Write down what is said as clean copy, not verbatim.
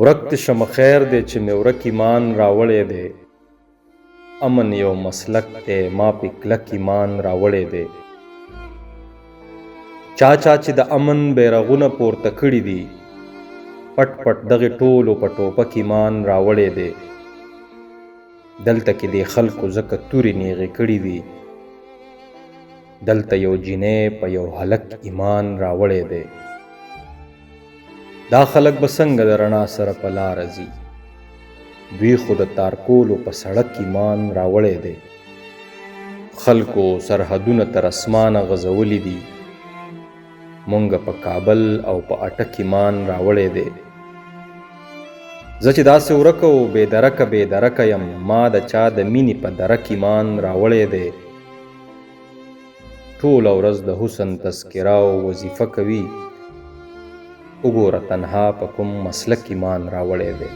ورک دې شم خیر دی چې مې ورک ایمان راوړی دی. امن یو مسلک دی ما پې کلک ایمان راوړی دی. چا چا چې د امن بیرغونه پورته کړي دي، پټ پټ دغې ټولو په ټوپک ایمان راوړی دی. دلته کې دې خلکو ځکه تورې نیغې کړي دي، دلته یو جینۍ په یو هلک ایمان راوړی دی. دا خلک به څنګه د رڼا سره په لاره ځي، دوی خو د تارکولو په سړک ایمان راوړی دی. خلکو سرحدونه تر اسمانه غځولي دي، مونږ په کابل او په اټک ایمان راوړی دی. زه چې داسې ورک او بې درکه بې درکه یم، ما د چا د مینې په درک ایمان راوړی دی. ټوله ورځ د حسن تذکره او وظیفه کوي، وګوره تنها په کوم مسلک ایمان راوړی دی.